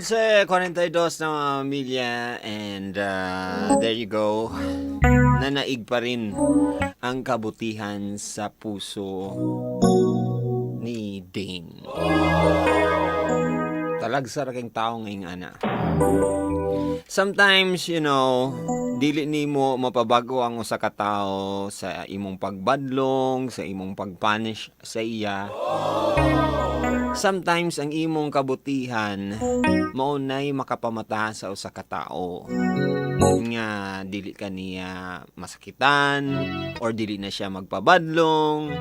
11:42 na milya and there you go. Nanaig pa rin ang kabutihan sa puso ni Dane. Talagsa ra kang tao ngayong ana. Sometimes, dili nimo mapabago ang usa ka tawo sa imong pagbadlong, sa imong pagpunish sa iya. Sometimes ang imong kabutihan mao nay makapamata sa usa ka tawo nga dili ka niya masakitan or dili na siya magpabadlong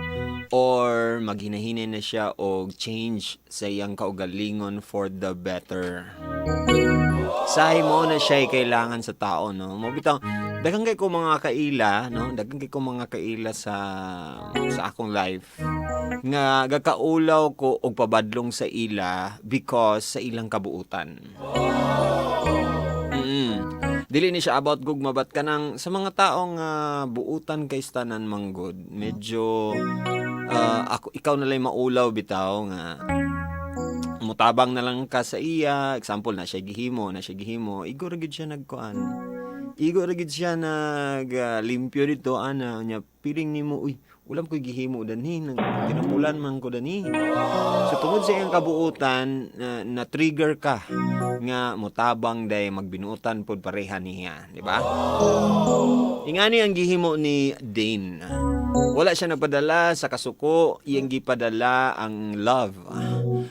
or maghinahinay na siya og change sa iyang kaugalingon for the better. Sahi mo na siya kailangan sa tao, no? Mo bitaw daghan kay ko mga kaila, no? Daghan kay ko mga kaila sa akong life nga gakaulaw ko og pabadlong sa ila because sa ilang kabuutan. Dili ni siya about gugma, but kanang sa mga taong buutan kay tanan manggod, medyo ako ikaw na lang maulaw bitaw nga mutabang na lang ka sa iya. Example, na siya gihimo, igo ra gid siya nagkuan, igo ra gid siya nag limpyo dito ana nya, piling nimo, "Uy, ulam ko gihimo danhi, ginapulan man ko danhi." So tungod sa iyang kabuutan na trigger ka nga mutabang day magbinuotan pod pareha niya, di ba? Ingani ang gihimo ni Dane. Wala siya nagpadala sa kasuko, iyang gipadala ang love.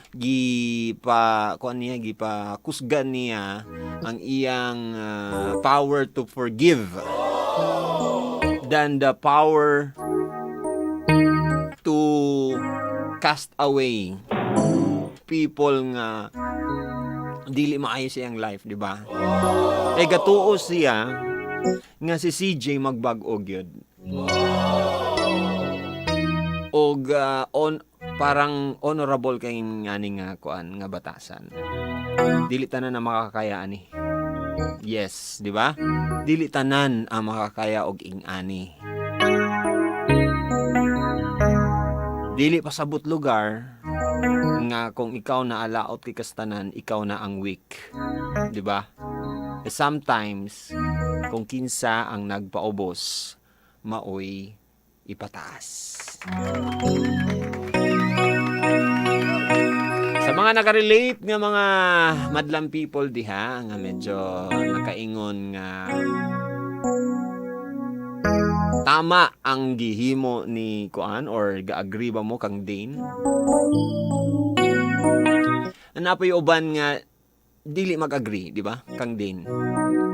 Gipa kuan niya, gipa kusgan niya ang iyang power to forgive than the power to cast away people nga dili maayo sa iyang life, di ba? Eh gatuo siya nga si CJ magbag-o gyud. Og on parang honorable kay ani nga kuan nga batasan. Dili tanan na makakaya ani. Yes, di ba? Dili tanan ang makakaya og ing-ani. Dili pasabot lugar nga kung ikaw na alaot kay kastanan, ikaw na ang weak. Di ba? Sometimes, kung kinsa ang nagpaubos, maoy ipataas. Sa mga nakarelate nga mga madlang people diha nga medyo nakaingon nga tama ang gihimo ni kuan or ga-agree ba mo kang Dane? Napoy uban nga dili mag-agree, di ba? Kang Dane.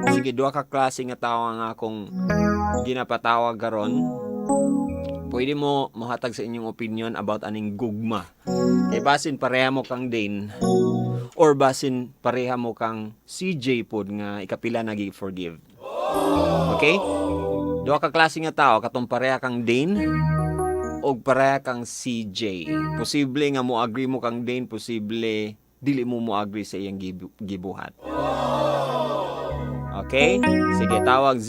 Sige, duha ka klase nga tawo nga akong ginapatawag karon. Pwede mo mohatag sa inyong opinion about aning gugma. Kay basin pareha mo kang Dane or basin pareha mo kang CJ pod nga ikapila na gi-forgive. Okay? Duha ka klase nga tao, katong pareha kang Dane og pareha kang CJ. Posible nga mo agree mo kang Dane, posible dili mo mo agree sa iyang gibuhat. Okay? Sige, tawag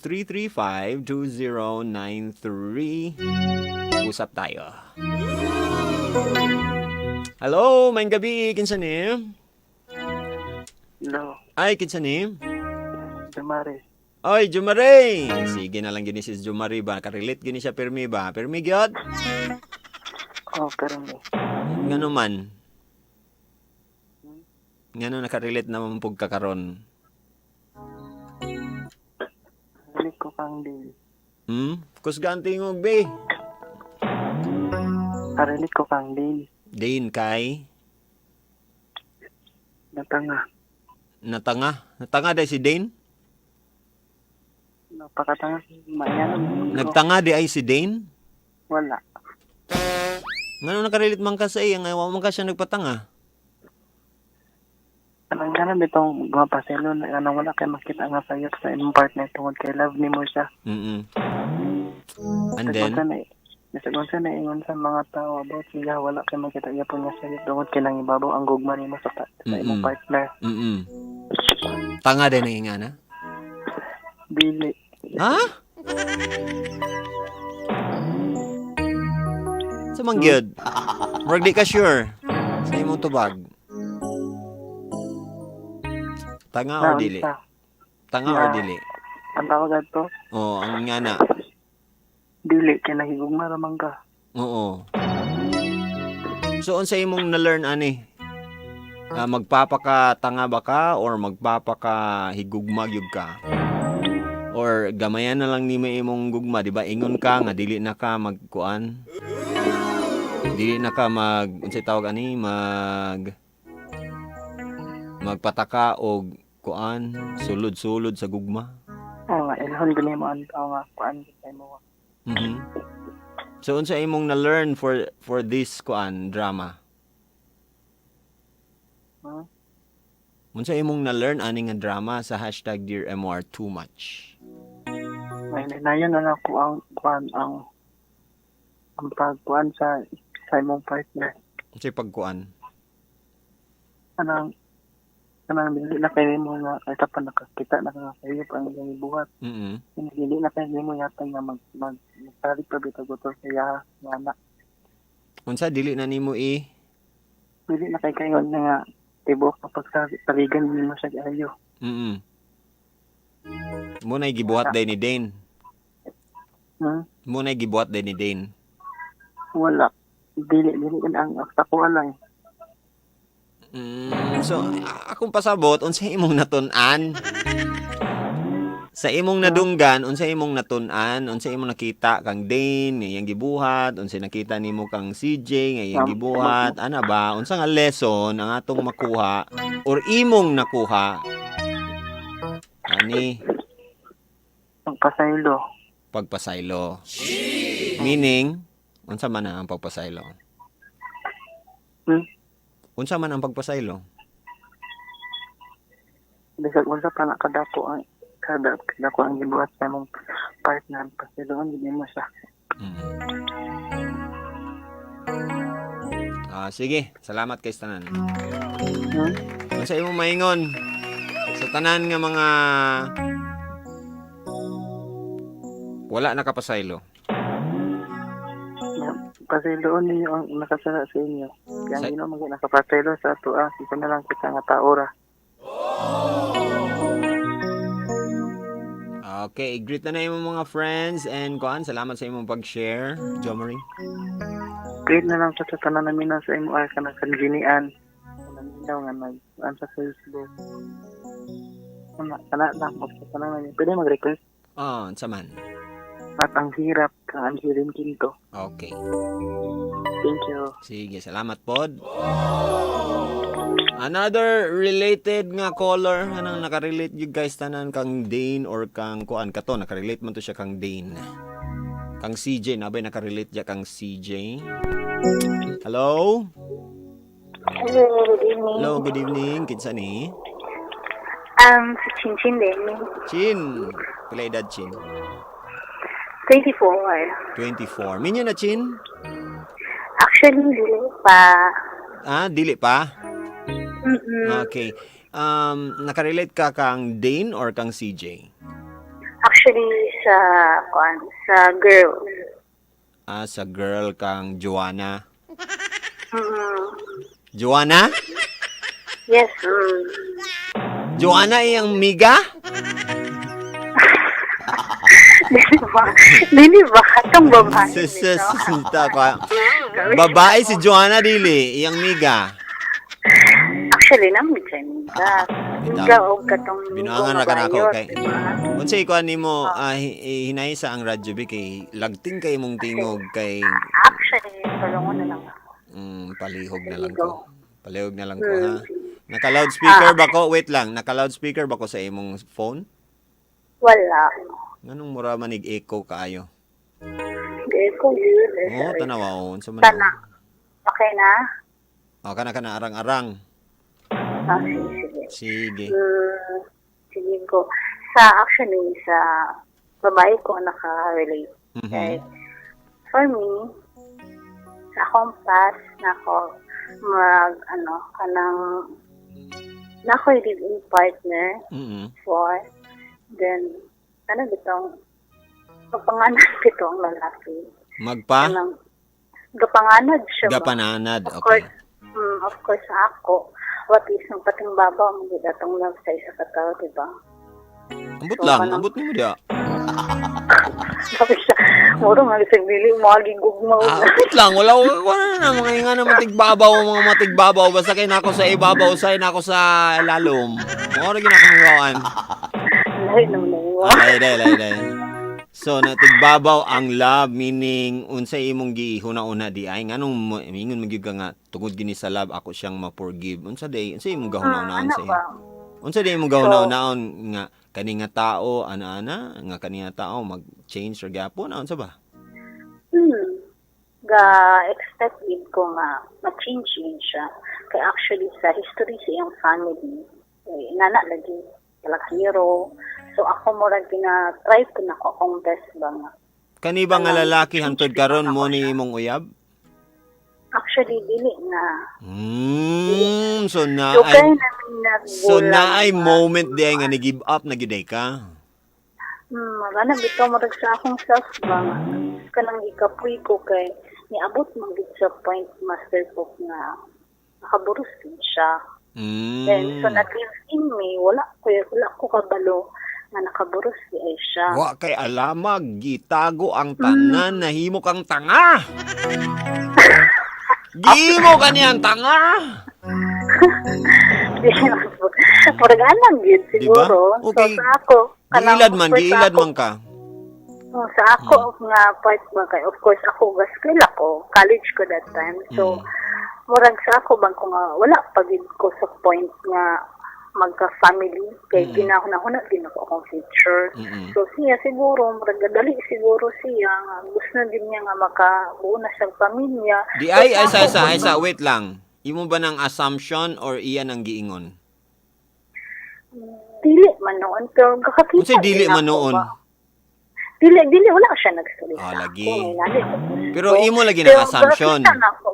0995-335-2093. Usap tayo. Hello, maayong gabi. Kinsa ni? Hello. Ay, kinsa ni? Jumare. Oy, Jumare! Sige na lang gini si Jumare ba? Karelate gini siya pirmi ba? Pirmi gyud? Oh, pero mo. Ngano man? Ngano nakarelate naman pug ka karon? Balik ko kang Dane. Kusgan tingog be. Karilit ko kang Dane. Dane kay Natanga. Natanga. Natanga day si Dane? Napakatanga. Mayan. Nagtanga di ay si Dane? Wala. Ngano nakarelate man ka sa iya nga wa man ka siya nagpatanga? Anang ganun bitong mapaselo na anang wala kay makita nga sayop sa imong partner tungod kay love nimo siya. And then Bisag unsa na ingon sa mga tao about siya, wala kay makita gyapon nga sayop tungod kay nang ibabaw ang gugma nimo sa imong partner. Tanga din ang ingana? Dili. Ha? Sa man gyud? Murag di ka sure sa imong tubag. Tanga or Na, dili? unsa? Tanga or Yeah. dili? Ang tawag ato, Oh, ang ngana. dili kay nahigugma ra man ka. Oo. So unsa imong na-learn ani? Ah, magpapaka tanga ba ka or magpapaka higugma gyud ka? Or gamayan na lang nimo imong gugma, di ba? Ingon ka nga dili na ka magkuan. Dili na ka mag, unsay tawag ani, magpataka og kuan, sulod-sulod sa gugma. Oo nga, ilhon gani mo ang tao nga kuan kay mo. So unsa imong na-learn for this kuan drama? Hmm? Unsa imong na-learn ani nga drama sa #DearMR too much? May nayon na lang ko ang kuan ang pagkuan sa imong partner. Unsay pagkuan? Kanang dili na kay mo nga kahit pa nakakita na ka kayo pa ang iyang buhat. Dili na kay nimo yata nga mag mag magsalig pa bitag utol sa iya nga anak. Unsa dili na nimo i Dili na kay kayon na nga tibuok na pagsaligan nimo siya ayo. Mo nay gibuhat day ni Dane. Mo nay gibuhat day ni Dane. Wala. Dili kan ang ako lang. So akong pasabot, unsa imong natun-an? Sa imong nadunggan, unsa imong natun-an, unsa imong nakita kang Dane nga iyang gibuhat, unsa nakita nimo kang CJ nga iyang gibuhat, ana ba? Unsa nga lesson ang atong makuha or imong nakuha? Ani Ang pasaylo. Pagpasaylo. Meaning, unsa man ang pagpasaylo? Unsa man ang pagpasaylo? Bisag unsa pa na kadako ang kada kadako ang gibuhat sa imong partner, pasayloon gid nimo siya. Ah, sige, salamat kay tanan. Unsa imong maingon sa tanan nga mga wala nakapasaylo? Pasayloon ninyo ang nakasala sa inyo. Kaya ang Ginoo man nakapasaylo sa ato ah, isa na lang kita nga tao ra. Okay, greet na na imong mga friends and kuan, salamat sa imong pag-share, Jomarie. Greet na lang sa tanan namin na sa MR kanang kanjinian. Kanang daw nga nag kuan sa Facebook. Kana kana lang og sa tanan namin. Pwede mag-request Oh, unsa man? At ang hirap kang Angelin Quinto. Okay. Thank you. Sige, salamat pod. Another related nga caller, anang nakarelate you guys tanan kang Dane or kang kuan kato, nakarelate man to siya kang Dane. Kang CJ, nabay nakarelate ja kang CJ. Hello? Hello, good evening. Hello, good evening. Kinsa ni? Si Chin Chin din. Chin. Pila edad, Chin? 24. 24. Minyo na, Chin? Actually, dili pa. Ah, dili pa? Mm-mm. Okay. Nakarelate ka kang Dane or kang CJ? Actually, sa, kuan, sa girl. Ah, sa girl kang Joanna. Joanna? Yes. Joanna iyang miga? Dili ba? Dili ba? Katong babae. Sis, sis, nito. ta ka. Babae si Joanna dili, iyang miga. Actually, nang siya miga. Miga o katong Binuangan ra ka nako bayot, kay. diba? Unsay kuan nimo hinay sa ang radyo bi kay lagting kay imong tingog kay Actually, tulungan na lang ako. Palihog na lang ko. Palihog na lang ko ha. Naka loudspeaker ba ko? Wait lang, naka loudspeaker ba ko sa imong phone? Wala. Nganong mura manig echo kaayo? Hindi ko yun. Oh, tanawa oh, unsa man. Tana. Okay na? Oh, kana kana arang-arang. Ah, sige, sige. Sige. Sige ko. Sa, actually, sa babae ko naka-relate. Okay. For me, sa akong past na ako mag, ano, kanang, na ako live-in partner for, then, ano bitong, kapanganad bitong lalaki. Magpa Kanang, gapanganad siya ba? Gapananad. Of Okay. course, of course ako. What is ang pating babaw mo gid atong love sa isa ka tawo, di ba? Ambot So, lang, kanang- ambot nimo diha. Sabi siya, muro nga bisag dili mo aging gugma. Ah, ambot lang, wala wala na mga nga na matigbabaw, mga matigbabaw basta kay nako sa ibabaw, say nako sa lalom. Mao ra gyud akong hiwawan. Lahi naman na iwa. Ah, lay, lay, lay, lay. So natigbabaw ang love, meaning unsay imong gihuna-una di ay nganong mingon man gyud ka nga tungod gini sa love ako siyang ma-forgive. Unsa day? Unsa imong gahuna-unaon Ano sa ba? Unsa day imong gahuna-unaon nga kani nga tao ana-ana nga kani nga tao mag-change or gyapon, unsa ba? Ga expect gid ko nga ma-change yun siya. Kay actually sa history sa iyang family, eh, nana lagi hero. So ako murag gina-try ko na ko akong best ba nga. Kani ba nga Kanang lalaki hantod karon ako mo ni siya. imong uyab? Actually, dili na. So na So, ay kaya namin so nagbulang na ay nga. moment di ay nga ni give up na gyud ay ka. Wala na bitaw murag sa akong self ba nga. Kanang gikapoy ko kay niabot man gid sa point, Master Pope, nga nakaburos din siya. Then, so nag-live in me, wala ko kabalo nga nakaburos di ay siya. Wa kay alamag, gitago ang tanan, nahimo kang tanga. Gihimo ka niyang tanga. Murag anang gyud Di ba? siguro. Okay. So sa ako, kanang, Giilad man, of course, giilad man ka. Oh, sa ako nga part ba kay of course ako ga-school ako, college ko that time. So murag sa ako bang ko nga wala pa gid ko sa point nga magka-family kay ginahuna-huna din ako akong future. So siya siguro murag dali siguro siya nga gusto na din niya nga makabuo na siyang pamilya. Di ay So, ay sa ako, sa ay sa wait lang. Imo ba ng assumption or iyan ang giingon? Dili man noon pero gakakita Unsay dili din man ako noon? ba. Dili dili wala siya nagstorya Ah, sa lagi. ako. May nali ko gusto. Pero imo lagi Pero ng assumption. gakakita na ako.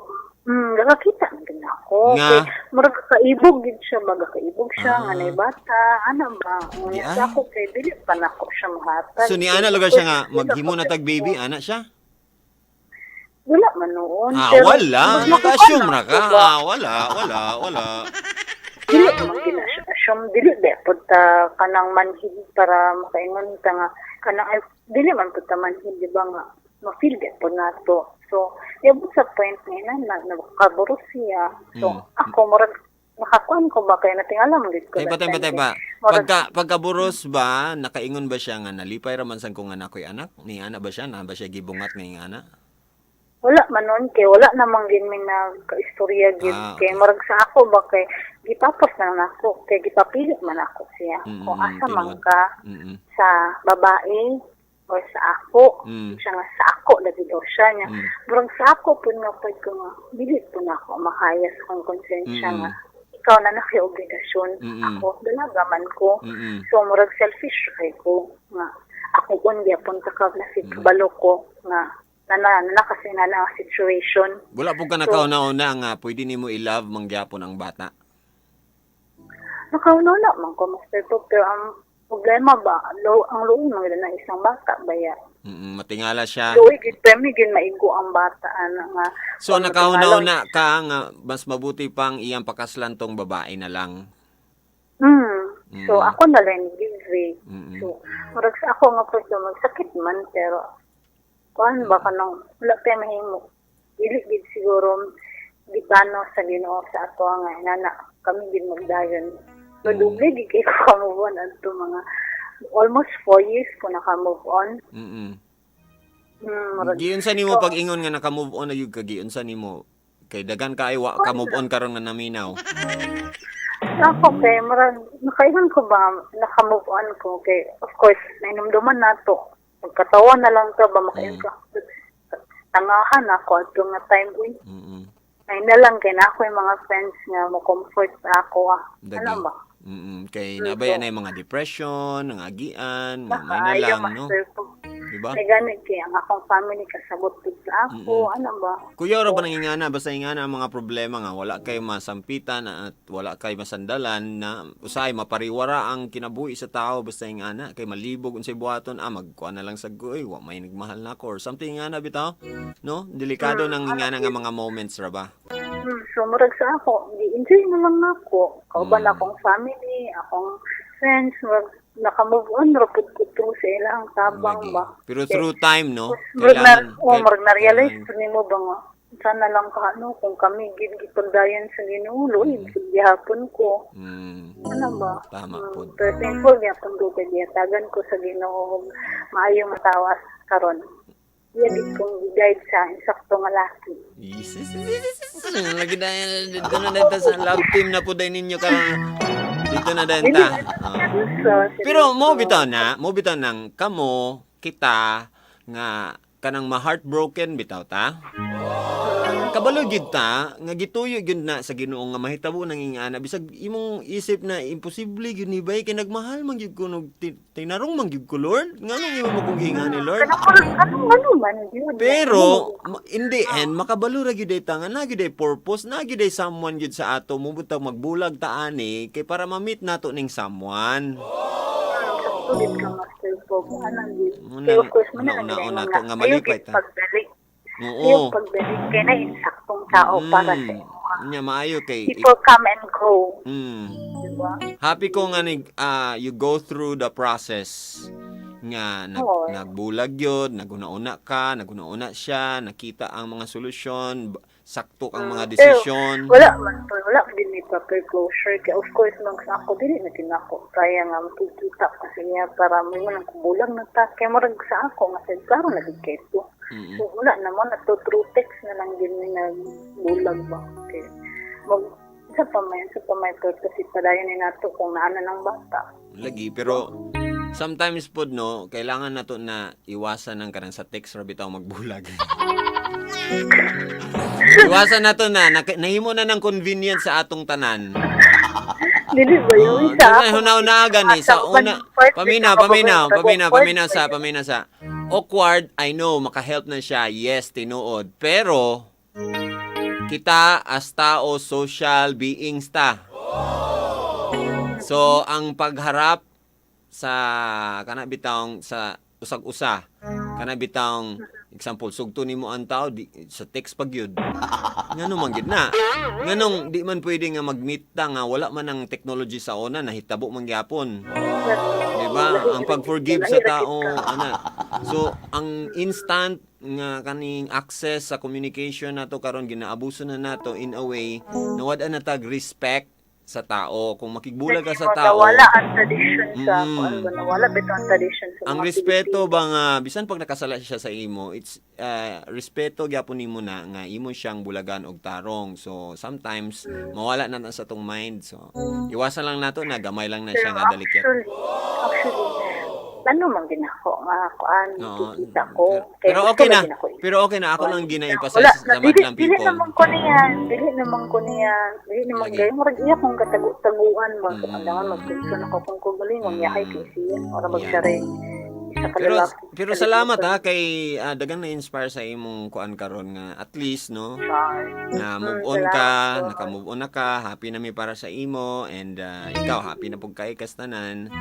Gakakita na gid ako. Nga? Kay murag kaibog gid siya ba, gakaibog siya Ah. nga nay bata, ana ba? Di Ngunit ay. sa ako kay dili pa nako siya mahatag. So ni ana lugar siya nga maghimo na tag baby ana siya? Wala man noon. Ah, pero wala. mas Naka-assume makuha ra na ka. ako ba? Ah, wala, wala, wala. Dili man gina siya assume, dili ba pud ta kanang manhid para makaingon ta nga kanang ay, dili man pud ta manhid, di ba, nga ma-feel ba pud nato. So niabot sa point nga ina na nakaburos siya. So ako murag nakakuan ko ba kay natingalam gid ko Tay pa, that tay pa, time tay kay pa. murag Pagka buros ba, nakaingon ba siya nga nalipay ra man san ko nga nakoy anak? Ni ana ba siya? Na ba siya gibungat nga yung ana? Wala man noon kay wala namang gin mi nagkaistorya gid Ah, kay okay. murag sa ako ba kay gitapos na lang ako kay gipapili man ako siya kung asa man tinuod. ka, sa babae or sa ako. Siya nga sa ako lagi daw siya niya. Murag sa ako pud nga pud ko nga dili pud na ako makaya sa akong konsensya nga ikaw na naki obligasyon, ako dalaga man ko. So murag selfish kay ko nga ako kun gyapon ta ka na si kabalo ko nga na na, na kasi na na ang situation. Wala po ka So nakauna-una nga pwede nimo i-love mangyapon ang bata. Nakauna man ko, Master Pope, pero ang problema ba, ang luoy man gid na isang bata ba ya. Matingala siya. Luoy gid pero gid maigo ang bata ana nga So kung matingala. nakauna-una ka nga mas mabuti pang iyang pakaslan tong babae na lang. So ako na lang give way. So murag sa ako nga pwede magsakit man pero kuan ba kanang wala pa mahimo. Dili gid siguro gitano sa Ginoo sa ato nga nana kami gid magdayon. So doble gid kay ko ka-move on adto mga almost 4 years ko naka-move on. Murag Giunsa nimo so pag-ingon nga naka-move on na gyud ka, giunsa nimo kay dagan kay wa ka move on karon nga naminaw? Ako kay murag nakaingon ko ba naka-move on ko kay of course nainumduman nato. Magkatawa na lang ka ba makaingon ka. Tangahan ako adto nga time uy. Ay na lang kay na ako yung mga friends nga mo comfort sa ako ah. Dagi. Ano ba? Kay So, nabaya na yung mga depression, ang agian, nga may na Nakaayo, lang no, Master po. di ba? Kay gani kay ang akong family kasabot pud sa ako, ano ba? Kuya ora So, ba nangingana basta ingana ang mga problema nga wala kay masampitan at wala kay masandalan na usahay mapariwara ang kinabuhi sa tao basta ingana kay malibog unsay buhaton, ah, magkuan na lang sa goy, wa may nagmahal nako or something ingana bitaw, no? Delikado nang ano ingana nga gid. mga moments ra ba. Hmm, So murag sa ako, gi-enjoy na lang nako. Kauban akong family, akong friends, murag naka-move on ra pud ko through sa ilang tabang Lagi. ba. Pero through time, no? Murag na, oh, murag na-realize kailangan- po nimo ba nga, sana lang ka ano, kung kami gid gipagdayon sa Ginoo, luoy gid gihapon ko. Ano ba? Tama pod. Pero thankful gyapon ko kay gihatagan ko sa Ginoo og maayo matawas karon. Iya gid kong gi-guide sa insakto nga laki. Yes, yes. Lagi na dito na dito sa love team na po dahil ninyo karon. Dito na din ta. Oh. Seryoso, Pero mo seryoso. bitaw na, mo bitaw nang kamo kita nga kanang ma-heartbroken bitaw ta. Kabalo gyud ta nga gituyo gyud na sa Ginoo nga mahitabo nang ingana bisag imong isip na imposible gyud ni bay kay nagmahal man gyud ko nog tinarong man gyud ko, Lord, nganong imo mo kong giingani, Lord? Kanang murag anong ano man yun. Pero in the end makabalo ra gyud ta nga naa gyud ay purpose, naa gyud ay someone gyud sa ato mo butang magbulag ta ani kay para ma-meet nato ning someone. Sakto gid ka, Master Bob. Anang gid. Muna- Kaya of course mo na una- lang una nga to nga malipay ta. Pagbalik. Ayaw Oo. pagbalik kay na insaktong tao para sa imo. Nya maayo kay People come and go, di ba? Happy ko nga nig you go through the process nga nagbulag yun, naguna-una ka, naguna-una siya, nakita ang mga solusyon, sakto ang mga desisyon. Wala man po, wala din may proper closure. Kaya of course, mang sa ako, dili na din ako. Kaya nga, makikita ko sa iya para may mga kubulang na ta. Kaya murag sa ako, nga said, klaro na gid kay to. So, wala naman, na to through text na lang din may nagbulag ba. Kaya, mag, sa pa may kasi padayon ni nato kung naana ng bata. Lagi, pero sometimes pod no, kailangan nato na iwasan ng kanang sa text ra bitaw magbulag. Iwasan nato na, nahimo na ng convenience sa atong tanan. Dili ba yun? Oh, Sa doon ako, na gani sa una. Paminaw, paminaw, paminaw, paminaw sa, paminaw sa. Awkward, I know, makahelp na siya. Yes, tinuod. Pero kita as tao, social beings ta. So, ang pagharap sa kana bitawng sa usag-usa, kana bitawng example, sugto nimo ang tao di, sa text pag yun. Ngano man gid na? Nganong di man pwede nga mag-meet ta nga wala man ang technology sa una, nahitabo man gyapon. Di ba? Ang pag-forgive sa tao, ana. So, ang instant nga kaning access sa communication nato karon ginaabuso na nato in a way na wad na tag respect sa tao. Kung makigbulag ka sa tao, Nawala ang tradition sa kuan ba, nawala bitaw ang tradition sa ang mga respeto Pilipino. ba nga bisan pag nakasala siya sa imo, it's respeto gyapon nimo na nga imo siyang bulagan og tarong. So sometimes mawala na na sa tong mind. So iwasan lang nato na gamay lang na siya Pero nga dalikit. actually, ano man gin ako nga kuan, Oo. kikita ko. Pero, Kaya pero gusto okay na. lagi nako Pero okay na ako lang gina-emphasize Wala, sa dili, madlang dili people. naman ko niya, dili naman ko niya, dili naman gayon, murag iya kong katagu-taguan ba, mm. Kailangan magkunson ako kung kugalingon, yahay kay siya, para magsare. Isa ka Pero lalaki. pero salamat ha kay dagan na inspire sa imong kuan karon nga at least no na move on ka, Salamat po. naka-move on na ka, happy na mi para sa imo and ikaw happy na pug kay kas tanan.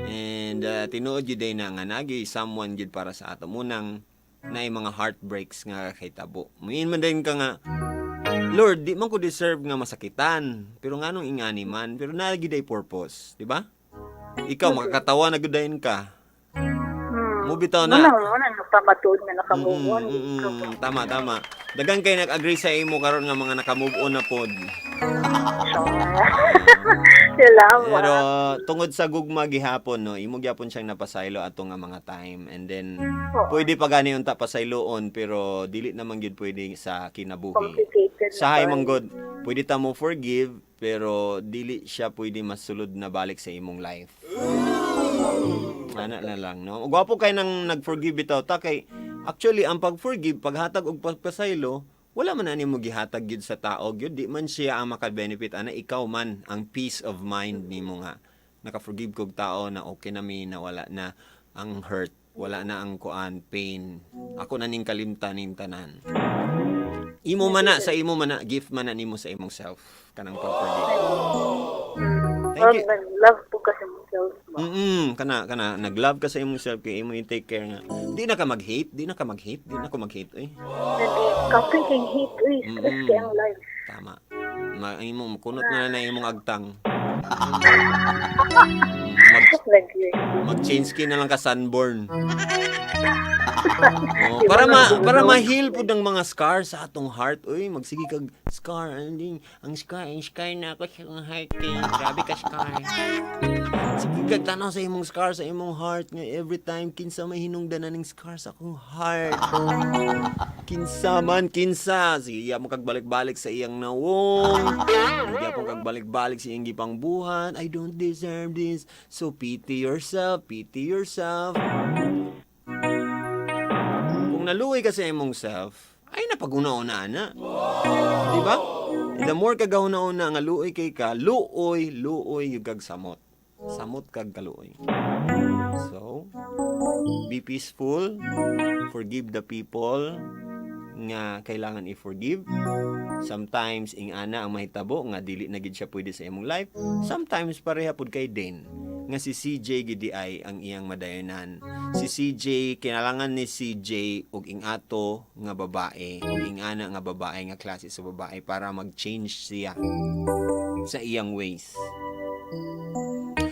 And tinuod gyud day na nga nagi someone gyud para sa ato munang naay mga heartbreaks nga kahitabo. Muin man din ka nga, "Lord, di man ko deserve nga masakitan." Pero nganong ingani man, pero naa gyud ay purpose, di ba? Ikaw makakatawa na gyud dayon ka. Mo bitaw na. Muna, muna, nagpamatuod nga naka-move on. Tama, tama. Dagan kay nag-agree sa imo karon nga mga naka-move on na pod. Salamat. Pero tungod sa gugma gihapon no, imo gihapon siyang napasaylo ato nga mga time and then pwede pa gani unta pasayloon pero dili naman gyud pwede sa kinabuhi. Complicated na Sa ba? man god, pwede ta mo forgive pero dili siya pwede masulod na balik sa imong life. Ana na lang no. Gwapo kay nang nag-forgive bitaw ta kay actually ang pag-forgive, paghatag og pagpasaylo, wala man ani mo gihatag gyud sa tao gyud, di man siya ang maka-benefit ana, ikaw man ang peace of mind nimo nga naka-forgive kog tao na okay na mi na wala na ang hurt, wala na ang kuan pain, ako na ning kalimtan ning tanan. Imo man na sa imo man na, gift man na nimo sa imong self kanang pag-forgive. Thank you. Nag-love po kasi mo self ba? Kana kana nag-love ka sa imong self kay imo i-take care nga. Di na ka mag-hate, di na ka mag-hate, di na ko mag-hate eh. Nag-kapoy kay hate, uy, stress kay ang life. Tama. Ma imong kunot na na imong agtang. Mag Lagi. Mag-change skin na lang ka, sunburn. Oh, para ma-heal pud ang mga scars sa atong heart. Uy, magsige kag scar, ano din, ang scar na ako sa akong heart kay grabe ka scar. Sige kag tanaw sa imong scar sa imong heart nga every time, "Kinsa may hinungdanan ning scar sa akong heart? Kinsa man, kinsa?" Sige iya mo kag balik-balik sa iyang nawong. Sige mo kag balik-balik sa iyang gipangbuhat. "I don't deserve this." So pity yourself, pity yourself. Kung naluoy ka sa imong self, ay napaguna-una na. Di ba? The more ka gahuna-una nga luoy kay ka, luoy, luoy yung kag samot. Samot kag kaluoy. So, be peaceful, forgive the people nga kailangan i-forgive. Sometimes ing-ana ang mahitabo nga dili na gid siya pwede sa imong life. Sometimes pareha pud kay Dane nga si CJ gidi ay ang iyang madayonan. Si CJ, kinahanglan ni CJ og ing-ato nga babae og ing-ana nga babae, nga klase sa babae para mag-change siya sa iyang ways.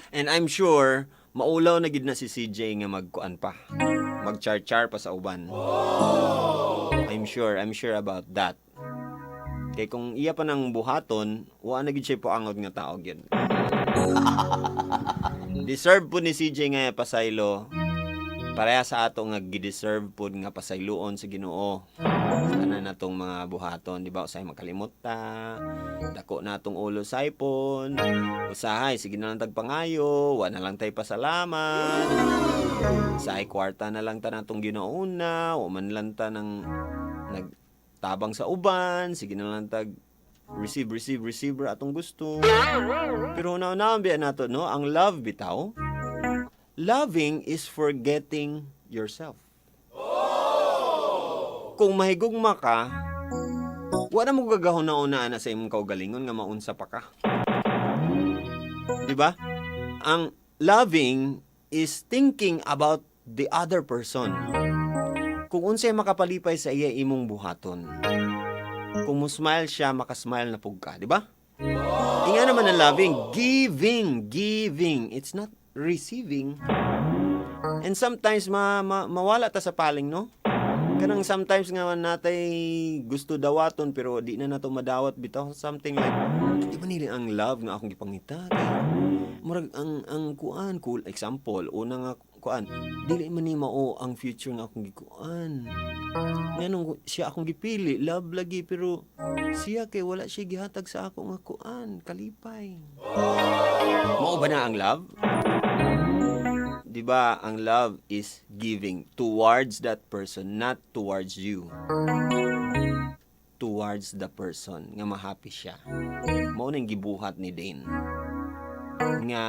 And I'm sure maulaw na gid na si CJ nga magkuan pa. Magchar-char pa sa uban. I'm sure about that. Kay kung iya pa nang buhaton, wa na gid siya poangot nga tao gyud. Deserve po ni CJ nga pasaylo. Pareha sa ato nga gi-deserve pod nga pasayloon sa Ginoo. Sa tanan natong mga buhaton, di ba? Usahay makalimot ta, dako na atong ulo sa iPhone, usahay sige na lang tag pangayo, wa na lang tay pasalamat. Usahay kwarta na lang ta natong ginauna, wa man lang ta nang nagtabang sa uban, sige na lang tag receive, receive, receive ra atong gusto. Pero una-una biya nato, no? Ang love bitaw, loving is forgetting yourself. Kung mahigugma ka, wala mo gagahuna-una na sa imong kaugalingon nga maunsa pa ka. Di ba? Ang loving is thinking about the other person. Kung unsay makapalipay sa iya, imong buhaton. Kung mo smile siya, makasmile na pug ka, di ba? Inga naman ang loving, giving, giving. It's not receiving. And sometimes ma mawala ta sa paling, no? Kanang sometimes nga natay gusto dawaton pero di na nato madawat bitaw, something like, di ba nili ang love nga akong gipangita kay murag ang kuan, cool example, una nga kuan, dili man ni mao ang future nga akong gikuan, nganong siya akong gipili, love lagi, pero siya kay wala siya gihatag sa ako nga kuan, kalipay. Mao ba na ang love? 'Di ba, ang love is giving towards that person, not towards you. Towards the person nga ma-happy siya. Mao nang gibuhat ni Dane. Nga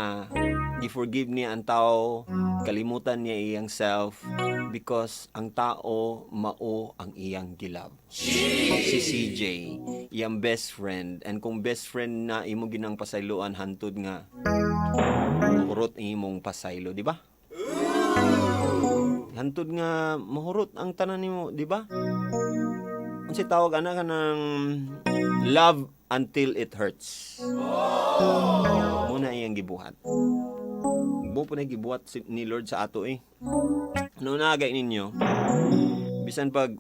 gi-forgive niya ang tao, kalimutan niya iyang self because ang tao mao ang iyang gilove. Si CJ, iyang best friend, and kung best friend na imo ginang pasayloan hantod nga mahurot ang imong pasaylo, di ba? Hantod nga mahurot ang tanan nimo, di ba? Unsay tawag ana, kanang love until it hurts. Muna iyang gibuhat. Mo po na gibuhat ni Lord sa ato eh. Ano na gay ninyo? Bisan pag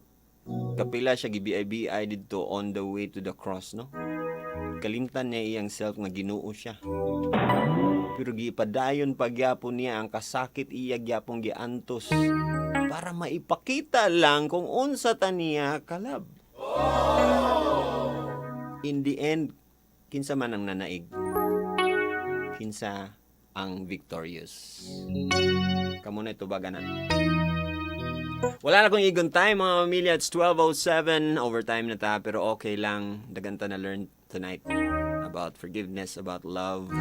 kapila siya gibi-bi didto on the way to the cross, no? Kalimtan niya iyang self nga Ginoo siya. Pero gipadayon pagyapon niya ang kasakit, iya gyapon giantos para maipakita lang kung unsa ta niya ka-love. In the end, kinsa man ang nanaig? Kinsa ang victorious? Kamo na tubagan na. Wala na akong igon time, mga pamilya. It's 12:07. Overtime na ta pero okay lang. Daghan ta na learn tonight about forgiveness, about love.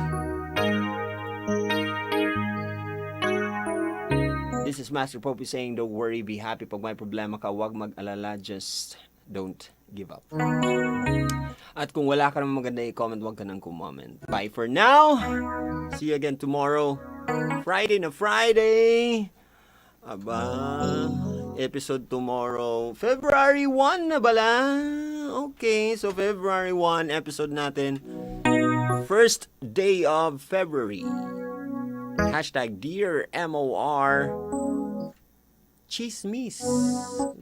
This is Master Popey saying, "Don't worry, be happy." Pag may problema ka, huwag mag-alala. Just don't give up. At kung wala ka namang maganda i-comment, huwag ka nang comment. Bye for now! See you again tomorrow. Friday na Friday! Aba, episode tomorrow. February 1 na bala? Okay. So, February 1 episode natin. First day of February. #DearMOR. Chismis.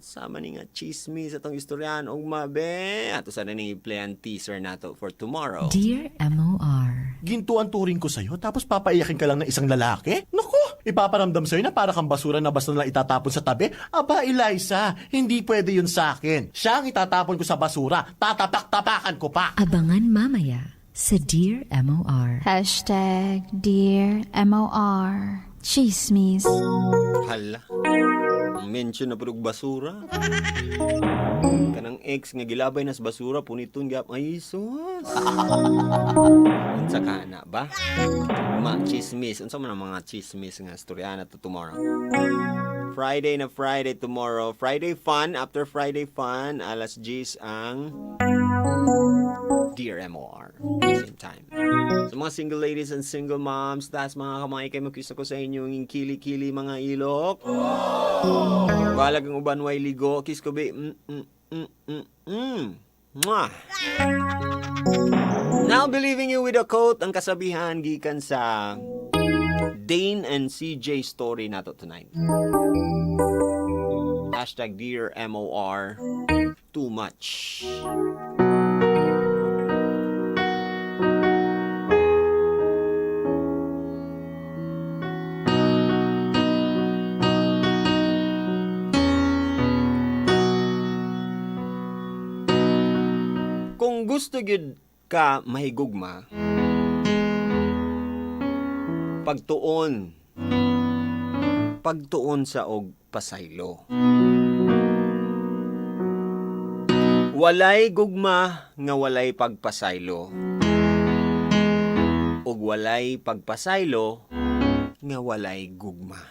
Sama ni nga chismis atong istoryahan ugma be. Ato sana ning i-play ang teaser nato for tomorrow. Dear MOR. Gintuan turing ko sa'yo tapos papaiyakin ka lang ng isang lalaki? Naku! Ipaparamdam sa'yo na para kang basura na basta na lang itatapon sa tabi? Aba, Eliza, hindi pwede yun sa akin. Siya ang itatapon ko sa basura. Tatapak-tapakan ko pa! Abangan mamaya sa Dear MOR. #DearMOR. Chismis. Hala. Ang mention na pud og basura. Kanang ex nga gilabay na sa basura puniton gyap ay sus. Unsa ka na ba? Ma chismis. Unsa man ang mga chismis nga istorya na to tomorrow? Friday na Friday tomorrow. Friday fun. After Friday fun, alas 10 ang Dear MOR. Same time. Sa mga single ladies and single moms, tas mga kamay kay makisa ko sa inyo yung kili-kili mga ilok. Balag ang uban way ligo. Kiss ko be. Mwah. Now believing you with a quote, ang kasabihan gikan sa Dane and CJ story nato tonight. #DearMOR. Too much. Kung gusto gyud ka mahigugma, pagtuon. Pagtuon sa og pasaylo. Walay gugma nga walay pagpasaylo. Ug walay pagpasaylo nga walay gugma.